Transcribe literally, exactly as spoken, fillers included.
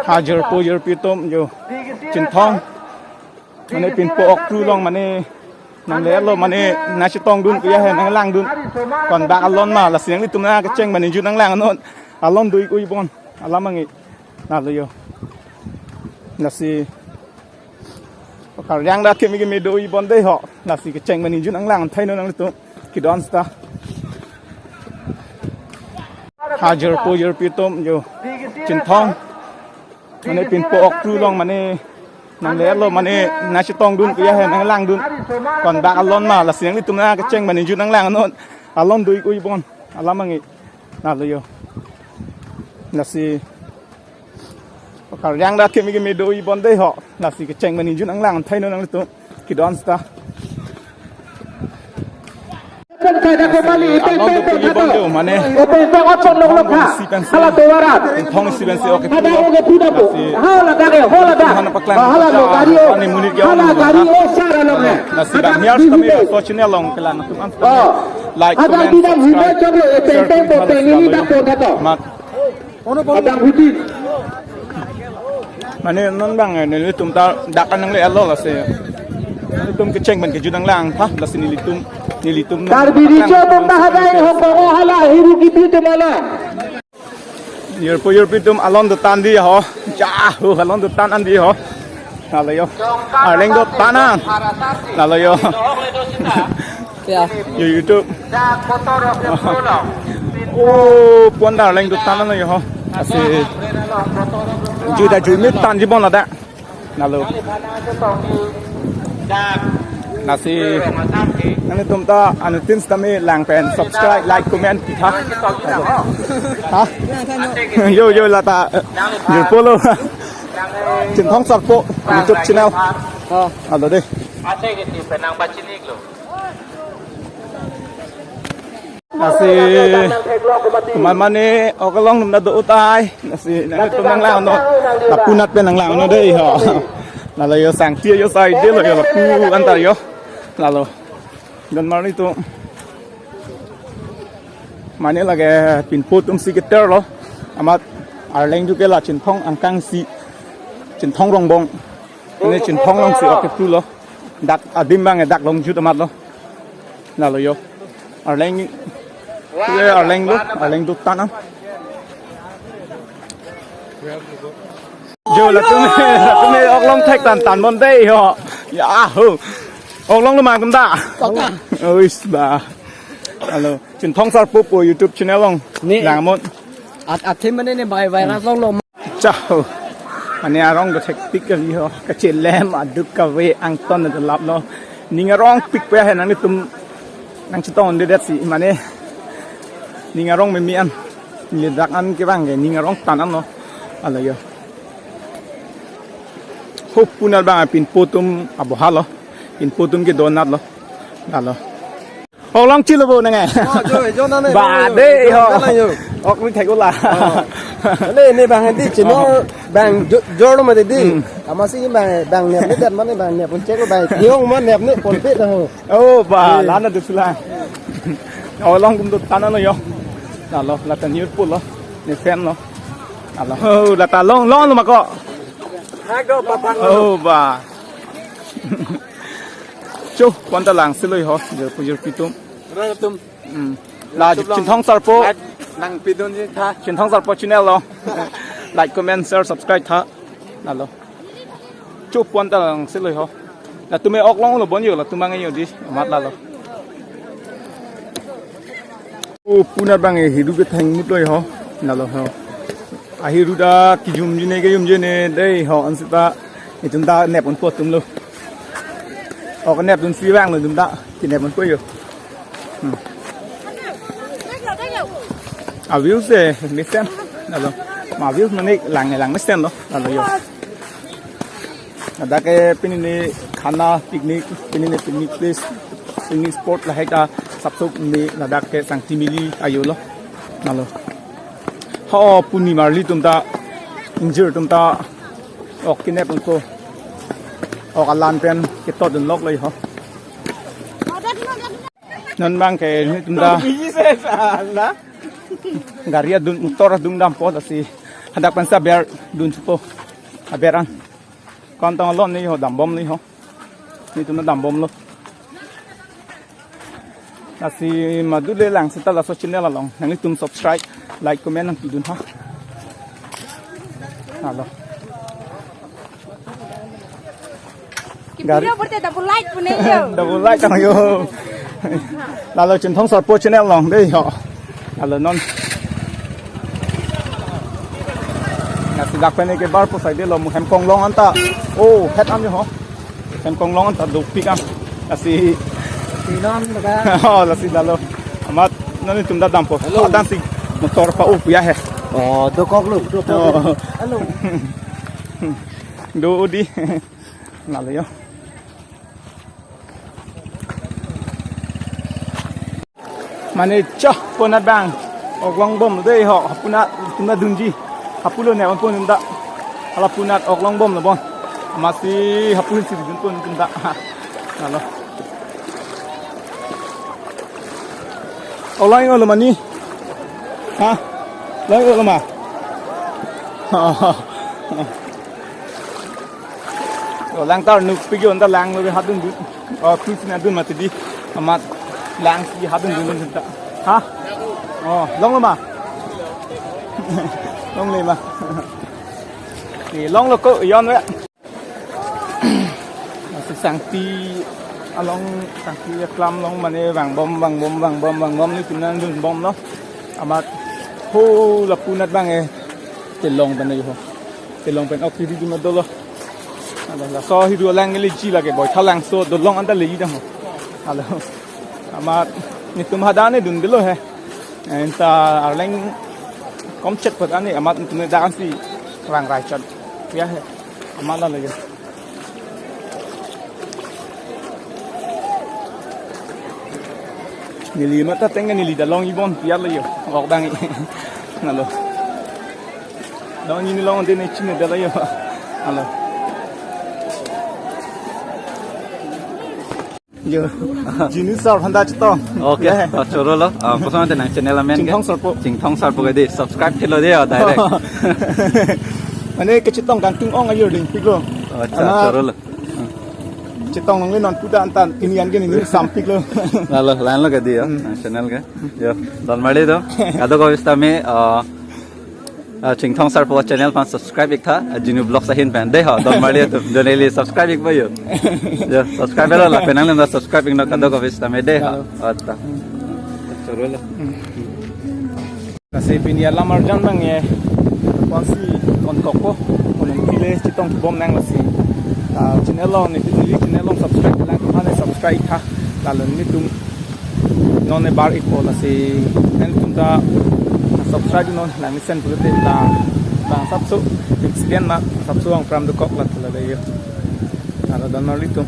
Ha jirpo jirpi atum jo, Chinthong mane pinpo oktru along mane nangle-etlo mane nangchetongdun kuya he nanglangdun. Konbak alon ma lasi nanglitum nangkecheng mane jut nanglang non. Alon do-ik oi bon alam angi. Lalo jo. Lasi karjang dak keme keme do-ik bon dei ho. Lasi kecheng mane jut nanglang thai non nanglitum. Kedon seta. Ha jirpo jirpi atum jo, Chinthong mane pinpo oktru along mane nangle-etlo mane nangchetongdun kuya he nanglangdun. Konbak alon ma lasi nanglitum nangkecheng mane jut nanglang non. Alon do-ik oi bon alam angi. Lalo jo. Lasi karjang dak keme keme do-ik bon dei ho. Lasi kecheng mane jut nanglang thai non nanglitum. Kedon seta. Alon do-ik oi bon jo mane. Hala towaran. Thong si ben si oke. Hala oke puda po. Hala dage, hala da. Hana paklang. Hala lo gari o. Ani munit ke hala gari o sara lo ne. Lasi bang hias kami social along kelang atum an. Oh. Like, comment, subscribe. Mat. Adang huti. Mane non bang, eh, nelitum ta dak an nangle-etlo lasi. Nelitum kecheng mane kejut nanglang tha lasi nelitum, nelitum. Karbi Riso atum ta hadai hong kong hala hiru kipi atum hala. Jirpo jirpi atum alon do tan dei ho. Ja ho alon do tan an dei ho. Lalo jo. Arleng do tan an. Lalo jo. Ya. Yo YouTube. Oh, puan ta arleng do tan an jo ho. Lasi. Jut ta jut mit tan ji bon ladak. Lalo. Lasi. Nanglitum ta anutin sitame lang pen subscribe, like, comment pitha. Ha? Yo yo lata. Jirpo lo. Chinthong Sarpo YouTube channel. Oh. Lalo dei. Ase ke ti penang bachinik lo. Lasi, komat mane ok along num na do utai. Lasi, nangtum nanglang non. Lapu anat pen nanglang non dei ho. Lalo jo sangti jo sai dei lo jo lapu antar jo. Lalo. Don marli tu. Mane lake pinpo atum si keter lo. Amat arleng ju ke la Chinthong angkang si. Chinthong Rongbong. Mane Chinthong along si oke pu lo. Dak adim bang dak long jut amat lo. Lalo jo. Arleng. Ye arleng lo, arleng do tan an. Jo latum, latum ok along thek tan tan bon dei ho. Ya ho. Ok along lo mang tum ta. Paka. Ois ba. Lalo, Chinthong Sarpo po YouTube channel along. Ne. Lang mon. At athim mane ne bai virus along lo. Chaho. Mane arong do thektik kali ho. Kachelem aduk kave angton do lap lo. Ning arong pik pe he nanglitum nangchetongdundet si mane. Ning arong meme an. Neli dak an kevang ke ning arong tan an lo. Lalo jo. Ho pu anat bang pinpo atum aboha lo. Pinpo atum kedo anat lo. Lalo. Ok along chilo bo nang eh. Oh, jo, jo nang eh. Ba, jo, dei jo, ho. Jo nang jo. Ok ni thek ula. Oh. Ne, ne bang di chino, oh, bang jo, jo lo mati di. Hmm. Amatsi bang, bang nep ni dat mane bang nep pun chek lo bang. Yong man nep ni pon pe dah. Oh, ba, eh, lana du sula. Ok along kum do tan an lo jo. Lalo, lata news pu lo. Ne fan lo. Lalo. Oh, lata long, long lo mako. Hago papang lo. Oh, ba. Cho, puan ta lang si lo jo, jirpo jirpi atum. Rang atum. Hmm. La YouTube along Chinthong Sarpo. Like, nangpidun ji tha. Chinthong Sarpo channel lo. Like, comment, share, subscribe tha. Lalo. Cho puan ta lang si lo jo. Latum me ok along lo bon jo, latum bang jo dei. Amat lalo. Oh, pu anat bang hiru ketheng mut lo jo. Lalo ho. Ahiru ta kejum ji ne kejum ji ne dei ho ansita. Itum ta nep un po atum lo. Ok nep dun si vang lo itum ta. Kenep un po jo. Hmm. A views eh mesen. Lalo. Ma views mane lang lang mesen lo. Lalo jo. Ladak ke pini ne khana picnic, pini ne picnic place, picnic spot lahai ta sapsok ne ladak ke Sangti Mili ajo lo. Lalo. Ho pu ne marli atum ta ingjir atum ta ok kenep un po. Ok alan pen ketot dun lok lo ho. Non bang ke netum ta. Biji se sala. Gari adun motor adun dampo lasi. Hadak pensi aber dun chupo. Aber an. Kon tong lo ni ho, dambom ni ho. Netum ta dambomlo. Lasi madu le lang seta laso channel along nanglitum subscribe, like, comment nangpidun ha. Halo. Gari. Video berarti double like punya yo. Double like tang yo. Lalo Chinthong Sarpo channel along dei ho. Lalo non. Lasi dak pen ke bar po side lo mu Hemkonglong anta. Oh, het an yo ho. Hemkonglong anta dopik an. Lasi. Sinon ba. Oh, lasi lalo. Amat non netum ta dampo. Hello. Atan si motor pa-u puya he. Oh, dokok lo, dokok lo. Oh. Hello. Do udi. Lalo yo. Mane chah punat bang. Oklong bom dei ho, hapunat netum ta dunji. Hapulo ne on pon netum ta. Hala punat oklong bom lo bon. Amatsi hapu hin si dun pon netum ta. Lalo. Olang olo mani. Ha? Lang olo ma. Oh, lang tar nuk pigi on ta lang lo hadun dun. Oh, tu sina dun mati di. Amat lang si hadun dun dun ta. Ha? Oh, longlo ma. Longle ma. Ke longlo ko yon we. Lasi Sangpi along, Sangpi aklam along mane vangbom, vangbom, vangbom, vangbom netum nangdunbomlo. Amat ho lapunat bang e. Telong pen yo ho. Telong pen ok hiri dun dolo. Halo, laso hiru alang le ji lake Boithalangso dolong anta le ji dang ho. Halo. Amat netum hadak ne dundelo he. Enta arleng komchet pat ani amat netum ne dak si rang rai chot. Ya he. Amat lalo yo. Neli mata tengke neli ta longji bon piar lo yo. Lok dang. Halo. Longji ne long de ne chine dalo yo. Halo. Yo. Jinu sar handa chito. Okay, ya he. To choro lo. Ah, koson ante nang channel amen ke? Chinthong Sarpo. Chinthong Sarpo ke dei. Subscribe thilo dei, oh, direct. Mane kechetong kangtung ong ayo link pik lo. Oh, acha, choro lo. Chetong nong le non puda antan ini an ke ni sampik lo. Lalo, lain lo ke dei yo. Hmm. Nang channel ke. Yo, don mali to. Kadokave sitame, ah, ah, Chingthong Sarpo channel aphan subscribe ik tha, ah, Jinu Vlogs ahin pen. Dei ho, don mali to. Don eli subscribe ik ba yo. Yo, subscribe lo lapen nanglitum ta subscribe ik non kadokave sitame dei ho. Lalo. Oh, ta. Hmm. Choro lo. Hmm. Lasi pini alam arjan bang e. Konsi konkokpo. Konong kile chetong bom nang lasi. Ah, channel along ne, neli channel along subscribe lang, kemane subscribe tha. Lalo netum non ne bar ikpo lasi netum ta subscribe non nang mesen pulote la bang sapso accident ma sapso ang pram dokok la tula dei yo. Lalo don marli tum.